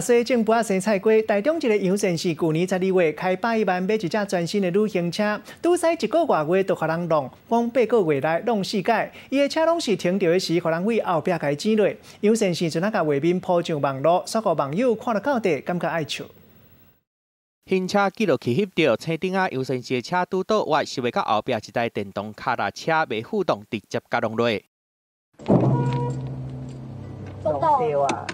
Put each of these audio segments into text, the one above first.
洗政府啊生菜瓜，台中一个楊先生舊年12月開100萬買一隻全新的旅行車，拄駛一個外月就予人弄，講8個月內弄四擺，伊的車攏是停著的時，予人對後壁共伊剪落。楊先生陣仔共畫面 po 上網路，煞予網友看了到底，感覺愛笑。行車記錄器翕著，車頂仔楊先生的車拄倒彎，想袂到後壁一台電動跤踏車袂負動，直接共弄落。弄著啊！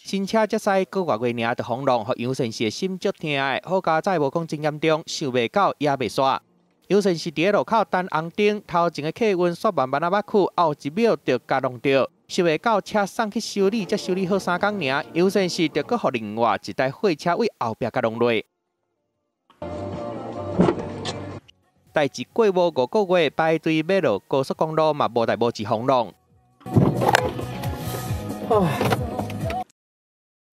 新車才駛個外月爾就予弄，予楊先生的心足疼的。好佳哉無講真嚴重，想袂到猶未煞。楊先生佇咧路口等紅燈，頭前的客運煞慢慢仔捌去，後一秒就共弄著。想袂到車送去修理，才修理好3工爾，楊先生就閣予另外一台貨車對後壁共弄落。代誌過無5個月，排隊欲落高速公路嘛無代無誌予弄。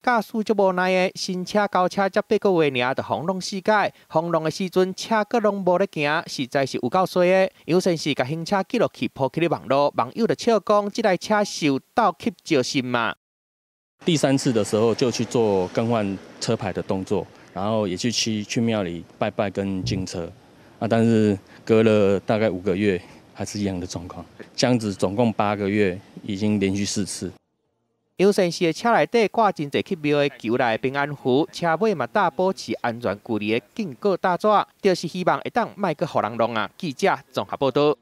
駕駛足無奈的，新車交車才8個月爾，就予弄四擺，予弄的時陣車閣攏無咧行，實在是有夠衰的。楊先生共行車記錄器 po 起咧網路，網友就笑講：這台車是有鬥翕照相嘛？第三次的時候就去做更換車牌的動作，然後也去廟裡拜拜跟淨車，啊，但是隔了大概5個月，還是一樣的狀況。這樣子總共8個月，已經連續四次。楊先生的車內底掛真濟去廟的求來平安符，車尾嘛搭保持安全距離的警告大紙，就是希望會當莫閣予人弄啊。記者綜合報導。